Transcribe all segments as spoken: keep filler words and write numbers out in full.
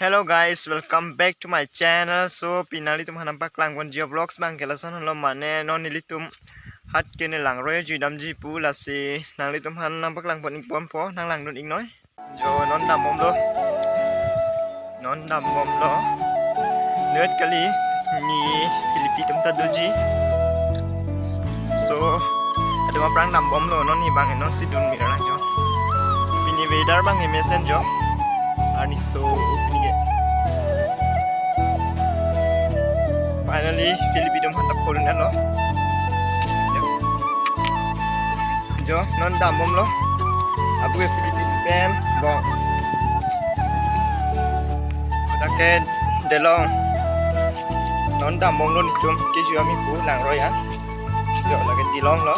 Hello guys, welcome back to my channel. So, pini nanglitum aphan nangpaklang pon Jio Vlogs abang ke lason lo, mane non nelitum hat ke ne langroi jui damji pu, lasi nanglitum aphan nangpaklang pon ik ponpo, nanglangdun iknoi. Jo, non dambomlo. Non dambomlo. Nut kali, ne Philippi atum ta doji. So, adum aphrang dambomlo, non ni abang, non si dun mir lang jo. Pini weather abang mesen jo. Arni so pini ke. Finally, Philippi atum aphan ta khol nalo. Jo, non dambomlo. Abu ke Philippi pen bong. Dak ke delong. Non dambomlo nelitum kejui ame pu langroi ya. Jo, lake delonglo.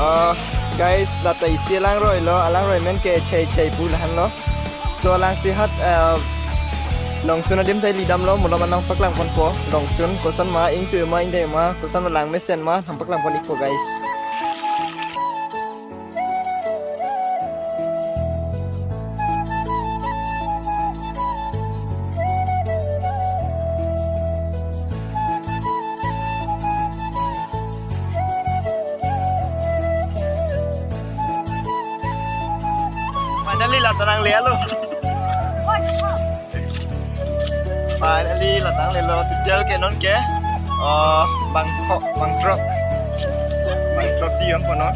Ah, guys, lata isi alangroi lo, alangroi amen ke Chei Chei pu lahenlo. So, alangsi hat, ah, Longsun adim ta ili damlo, malom nangpaklang ponpo. Longsun koson ma, ingtui ma, ingdei ma, koson ma, lang mesen ma, nangpaklang pon ikpo, guys. Finally, lata nanglelo. Finally, lata nanglelo. Tutel ke non ke, oh, bangkok, bangkrok. Bangkrok si yon kono.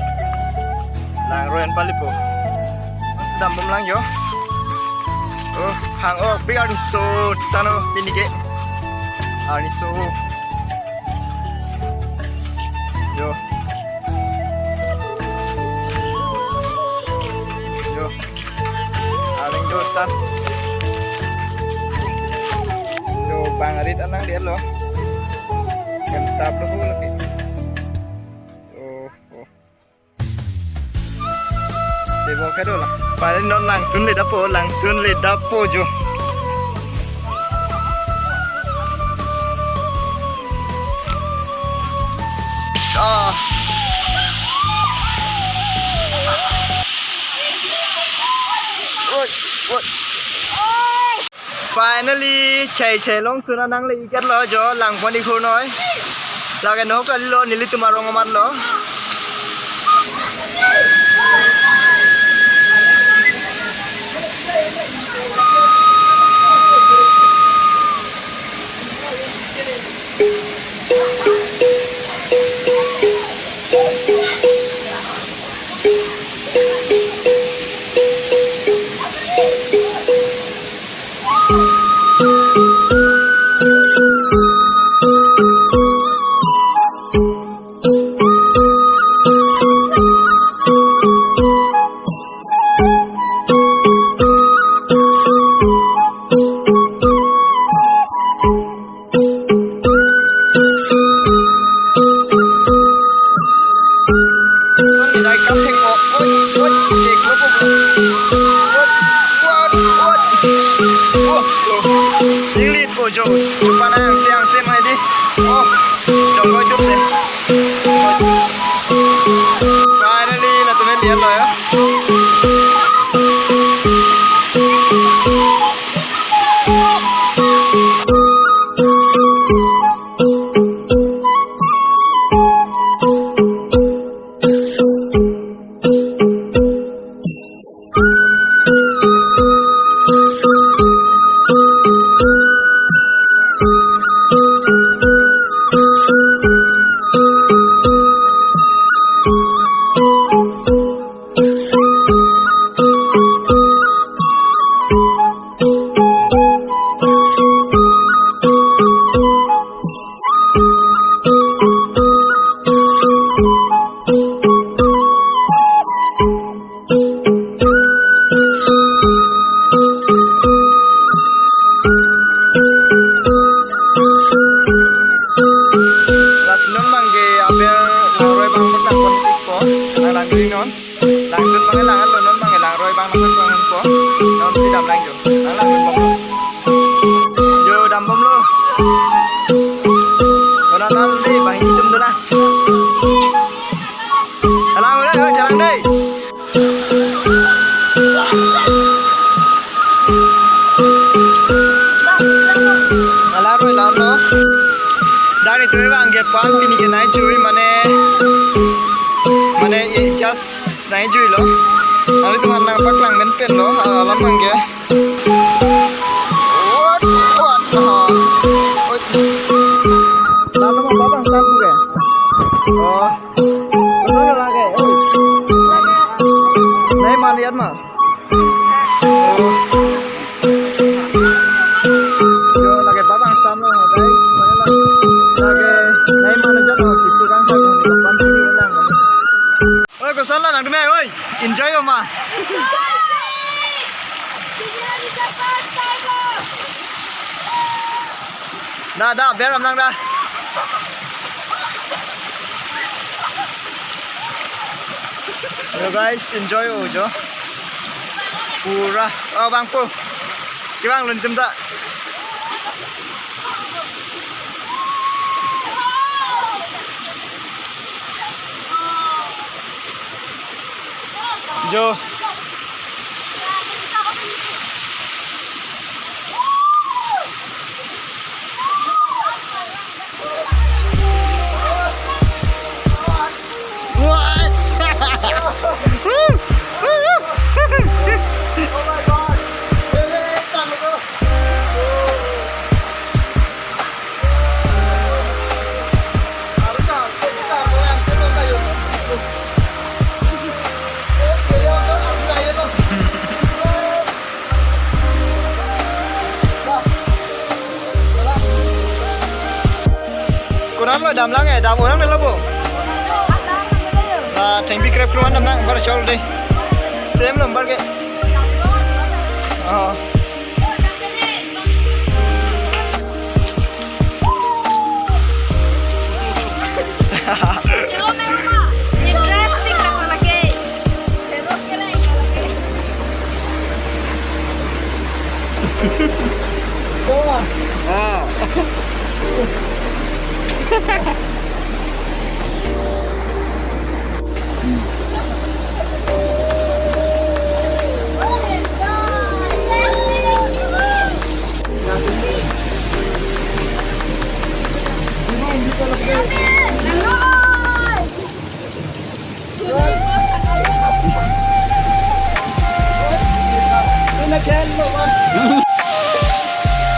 Langroi an palipo. Dambom lang jo. Oh, hang, oh, pik arni so tano pini ke. Arni so. Jo. Jo. Aling dotan. Jo, bang arit anang dia lo. Em tap lo bu lagi. Oh, oh. Debo kedo la. Paling non Longsun le dapo, Longsun le dapo jo. Ah. Oi, oi. Finally, Chei Chei Longsun anang le iket lo jo, lang pon ik hurnoi. Lake no kalilo, nelitum arong amat lo. Dai kam thek mo. Oi, oi, thek lo ko. Oi, oi, oi. Oh, oh. Inglit ko jo. Chupan ang siang se mai di. Oh, jong ko chup se. Finally, latum en dian lo ya. Jo, dambomlo. Kona nal di, bang itum dolang. Jalang dei, oi, jalang dei. Ala roi lam no. Dari tu bang ke pan pini ke nai chui mane, mane, eh, just nai chui lo. Hari tu han nang paklang men pen lo, ah, lam bang ke. What? What? Ah. Oi. Lalu mau babang stampu ke? Oh. Betul lagi. Oi. Nai man lihat ma. Jo lagi babang stampu, guys. Mana lagi? Nai man aja no, kisu kan sa kan pan sini lang. Oi, kosonlo nangtum, oi, enjoy ma? Da, da, ber amnang da. Yo guys, enjoy o jo. Pura, oh, bang po. Kevang lun jum da. Jo. Konatlo damlang eh, dam orang delo bo. Ah, thengpi krep keluar damlang bar chol dei. Same number ke. Oh. Chelo me uma. Interesting ka lagi. Chelo ke lagi. Ah.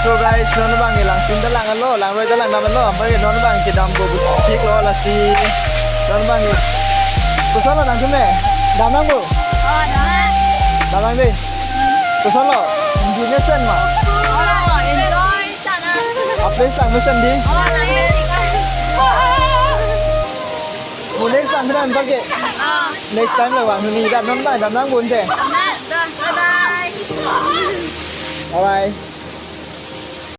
So guys, non bang ke Langpin ta lang-etlo, langroi ta langdam-etlo, ampai non bang ke dam bo chiklo lasi. Non bang ke. Kosonlo nangtum ne? Damnang bo? Oh, damnang. Damnang dei. Kosonlo? Enjoy mesen ma? Oh, enjoy sana. Apa sang mesen dei? Oh, langroi. Mo next time na antar ke. Ah. Next time lo bang ni da non bang damnang bo te. Nah, dah, bye bye. Bye bye.